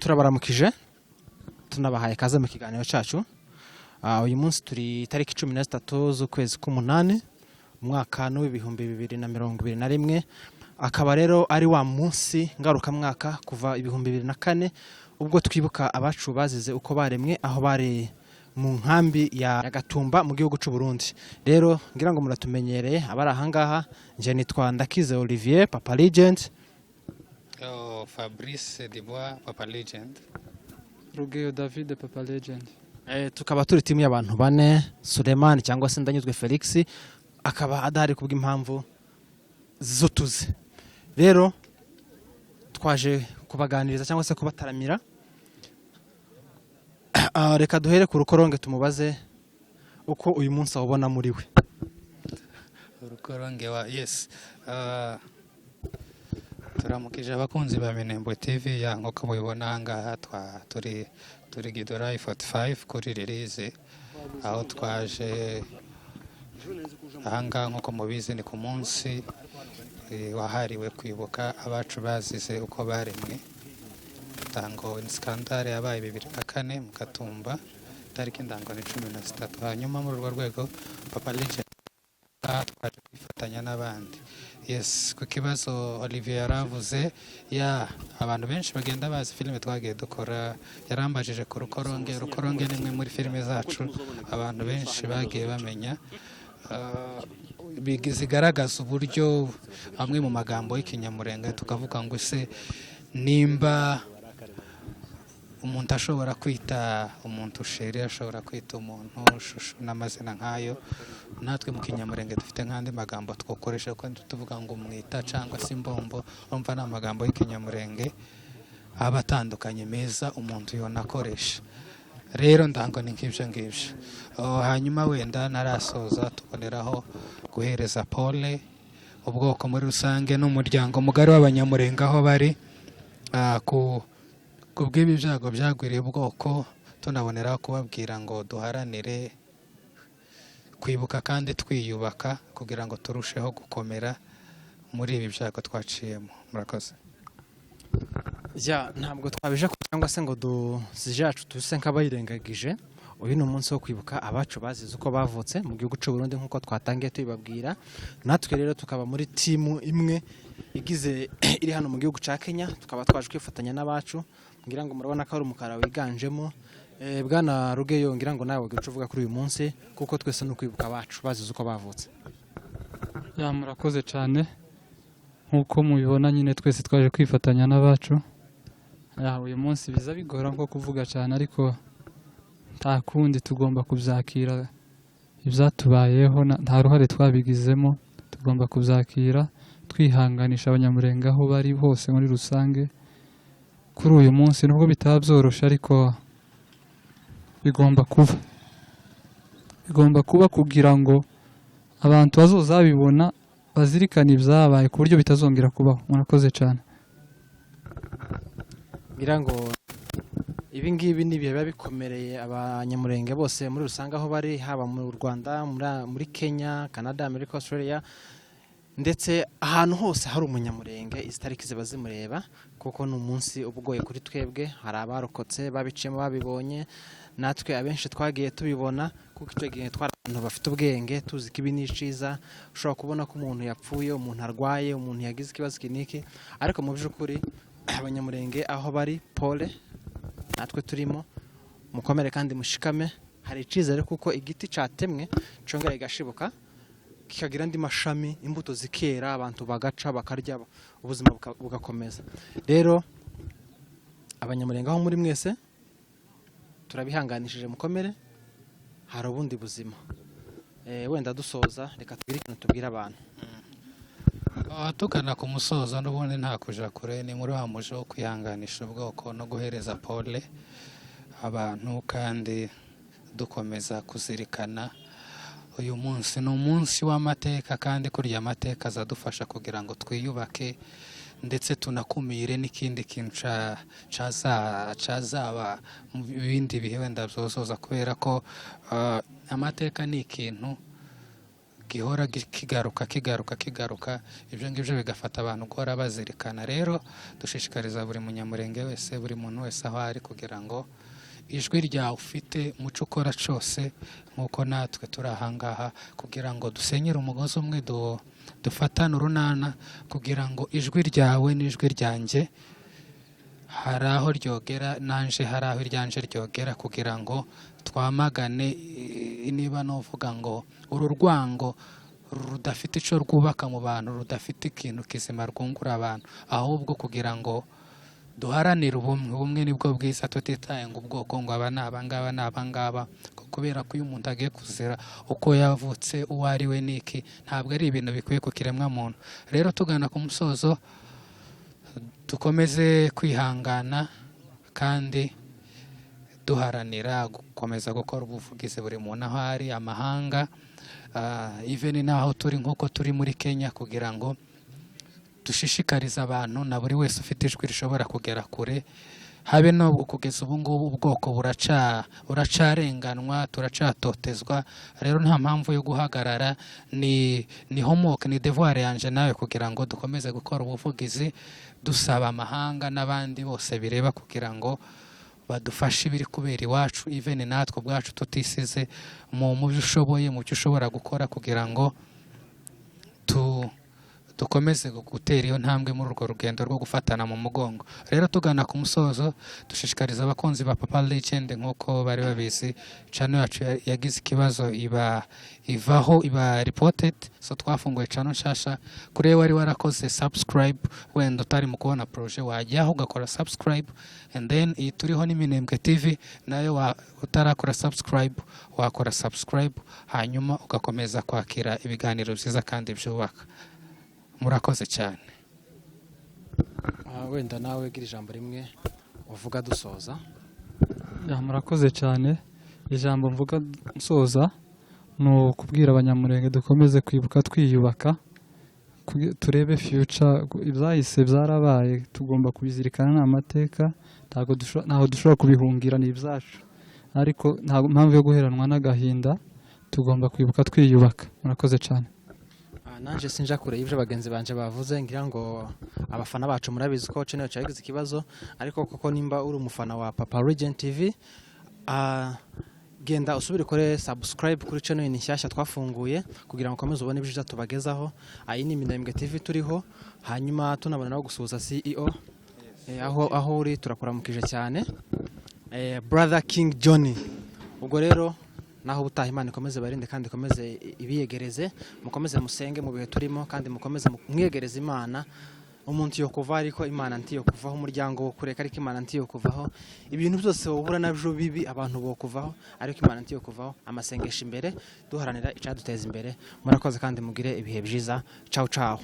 Turabaramukije, tunabahaye kaze mu kiganiro cyacu. Uyu munsi turi tariki 13 z'ukwezi k'umunani, umwaka w'2021, akaba rero ari wa munsi ngarukamwaka kuva 2004, ubwo twibuka abacu bazize uko baremwe aho bari mu nkambi ya Gatumba mu gihugu cy'u Burundi. Rero ngira ngo muratumenyereye abari ahangaha. Nje nitwa Ndakize Olivier, Papa Legend. Oh, Fabrice Dubois, Papa Legend. Rugeyo David, Papa Legend. Tukaba turi timu y'abantu bane. Suleiman cyangwa se Ndanyuzwe Felix akaba adahari kubw'impamvu z'utuzi. Rero twaje kubaganiriza cyangwa se kubataramira. Reka duhere ku Rukoronge, tumubaze uko uyu munsi awubona muri we. Urukoronge wa yes. Turamukije abakunzi ba Minembwe TV ya, nkuko mubibona ahangaha twa turi Githurai 45 kuri release, aho twaje ahangaha. Nkuko mubizi, ni ku munsi wahariwe kwibuka abacu bazize uko baremwe. Tango ni scandale yabaye 2004 mu Gatumba, tariki ndango ni 13. Hanyuma muri urwo rwego, Papa Legend, aha twaje kwifatanya n'abandi. Yes, ku kibazo Olivier yaravuze ya, abantu benshi bagenda bazi filime twagiye dukora. Yarambajije ku Rukoronge. Rukoronge ni imwe muri filime zacu abantu benshi bagiye bamenya, zigaragaza uburyo amwe mu magambo y'Ikinyamurenga tukavuga ngo ese nimba umuntu ashobora kwita umuntu chéri, ashobora kwita umuntu chouchou n'amazina nk'ayo, natwe mu Kinyamurenge dufite nk'andi magambo twakoresha, kuko tuvuga ngo mwita cyangwa se imbombo. Urumva ni amagambo y'Ikinyamurenge aba atandukanye meza umuntu yonakoresha. Rero ndango ni nk'ibyo ngibyo. Oh, hanyuma wenda narasoza, tuboneraho guhereza pole ubwoko muri rusange n'umuryango mugari w'Abanyamurenga aho bari, ku bw'ibi byago byagwiriye ubwoko, tunaboneraho kubabwira ngo duharanire kwibuka kandi twiyubaka kugira ngo turusheho gukomera muri ibi byago twaciyemo. Murakoze. Ya, ntabwo twabije cyangwa se ngo dusije yacu tuse nk'abayirengagije. Uyu ni umunsi wo kwibuka abacu bazize uko bavutse mu gihugu cy'u Burundi, nk'uko twatangiye tubibabwira. Natwe rero tukaba muri timu imwe igize iri hano mu gihugu cya Kenya, tukaba twaje kwifatanya n'abacu. Ngira ngo murabona ko ari umukara wiganjemo. Bwana Rugeyo, ngira ngo nawe wagira icyo uvuga kuri uyu munsi, kuko twese ni ukwibuka abacu bazize uko bavutse. Ya, murakoze cyane. Nk'uko mubibona nyine, twese twaje kwifatanya n'abacu. Ya, uyu munsi biza bigora nko kuvuga cyane, ariko nta kundi, tugomba kubyakira. Ibyatubayeho nta ruhare twabigizemo, tugomba kubyakira, twihanganisha Abanyamurenga aho bari hose muri rusange kuri uyu munsi. Nubwo bitaba byoroshye, ariko bigomba kuba kugira ngo abantu bazozabibona bazirikane ibyabaye ku buryo bitazongera kubaho. Murakoze cyane. Ngira ngo ibi ngibi ni ibihe biba bikomereye Abanyamurenge bose muri rusange aho bari, haba mu Rwanda, muri Kenya, Canada, Amerika, Australia, ndetse ahantu hose hari Umunyamurenge izi tariki ziba zimureba, kuko ni umunsi uba ugoye kuri twebwe. Hari abarokotse babiciyemo, babibonye, natwe abenshi twagiye tubibona, kuko icyo gihe twari abantu bafite ubwenge, tuzi ko ibi ni iciza. Ushobora kubona ko umuntu yapfuye, umuntu arwaye, umuntu yagize ikibazo iki n'iki, ariko mu by'ukuri Abanyamurenge aho bari, pole, natwe turimo. Mukomere kandi mushikame, hari icyizere, kuko igiti cyatemwe cyongera kigashibuka, kikagira andi mashami, imbuto zikera, abantu bagaca bakarya, ubuzima bugakomeza. Rero Abanyamurenge aho muri mwese, turabihanganishije, mukomere, hari ubundi buzima. Wenda dusoza, reka tugire ikintu tubwira abantu. Tugana ku musozo, n'ubundi nta kuja kure, ni muri wa mujo wo kwihanganisha ubwoko no guhereza pole abantu, kandi dukomeza kuzirikana uyu munsi ni umunsi w'amateka, kandi kurya amateka azadufasha kugira ngo twiyubake, ndetse tunakumire n'ikindi kintu cazaba mu bindi bihe wenda byozoza, kubera ko amateka ni ikintu Gihora kigaruka, kigaruka, kigaruka. Ibyo ngibyo bigafata abantu guhora bazirikana. Rero dushishikariza buri Munyamurenge wese, buri muntu wese aho ari, kugira ngo ijwi ryawe ufite mu cyo ukora cyose, nk'uko natwe turi ahangaha kugira ngo dusenyere umugozi umwe, dufatane urunana, kugira ngo ijwi ryawe n'ijwi ryanjye hari aho ryogera, nanje hari aho iryanje ryogera, kugira ngo twamagane niba nuvuga ngo uru rwango rudafite icyo rwubaka mu bantu, rudafite ikintu kizima rwungura abantu, ahubwo kugira ngo duharanire ubumwe. Ubumwe nibwo bwiza, tutitaye ngo ubwoko, ngo aba ni abangaba, ni abangaba, kubera ko iyo umuntu agiye kuzira uko yavutse, uwo ari we n'iki, ntabwo ari ibintu bikwiye ku kiremwamuntu. Rero tugana ku musozo, dukomeze kwihangana kandi duharanira gukomeza gukora ubuvugizi, buri muntu aho ari, amahanga, even n'aho turi, nk'uko turi muri Kenya, kugira ngo dushishikarize abantu na buri wese ufite ijwi rishobora kugera kure. Habe no kugeza ubu ngubu ubwoko buracarenganwa, turacatotezwa. Rero nta mpamvu yo guhagarara. Ni homework, ni devoir yanje nawe, kugira ngo dukomeze gukora ubuvugizi, dusaba amahanga n'abandi bose bireba kugira ngo badufashe ibiri kubera iwacu, even natwe ubwacu tutisize mu byo ushoboye, mu byo ushobora gukora, kugira ngo dukomeze gutera iyo ntambwe muri urwo rugendo rwo gufatana mu mugongo. Rero tugana ku musozo, dushishikariza abakunzi ba Papa Legend, nk'uko bari babizi, channel yacu yagize ikibazo, iba ivaho, iba reported. So twafunguye channel nshasha. Kuri wowe wari warakoze subscribe, wenda utari mu kubona projet, wajyaho ugakora subscribe. And then iyi turiho ni Minembwe TV, nayo utarakora subscribe wakora subscribe, hanyuma ugakomeza kwakira ibiganiro byiza kandi byubaka. Murakoze cyane. Wenda nawe gira ijambo rimwe uvuga dusoza. Ya, murakoze cyane. Ijambo mvuga nsoza ni ukubwira Abanyamurenge dukomeze kwibuka twiyubaka, turebe future. Ibyahise byarabaye, tugomba kubizirikana, ni amateka, ntago dushobora kubihungira, ni ibyacu, ariko nta mpamvu yo guheranwa n'agahinda, tugomba kwibuka twiyubaka. Murakoze cyane. Nanje sinja kure y'ibyo bagenzi banje bavuze. Ngira ngo abafana bacu murabizi ko channel yacu yagize ikibazo, ariko koko nimba uri umufana wa Papa Regent TV, genda usubire ukore subscribe kuri channel ni nshyashya twafunguye, kugira ngo ukomeze ubone ibyiza tubagezaho. Iyi ni Minembwe TV turiho. Hanyuma tunabona no gusuhuza CEO, aho uri turakuramukije cyane, brother King Johnny. Ubwo rero naho ubutaha, Imana ikomeze barinde kandi ikomeze ibiyegereze, mukomeze musenge mu bihe turimo, kandi mukomeze mwiyegereze Imana. Umuntu yo kuva, ariko Imana ntiyo kuvaho. Umuryango wo kureka, ariko Imana ntiyo kuvaho. Ibintu byose wabura nabyo bibi, abantu bo kuvaho, ariko Imana ntiyo kuvaho. Amasengesho imbere, duharanira icyaduteza imbere. Murakoze kandi mugire ibihe byiza. Ciao ciao.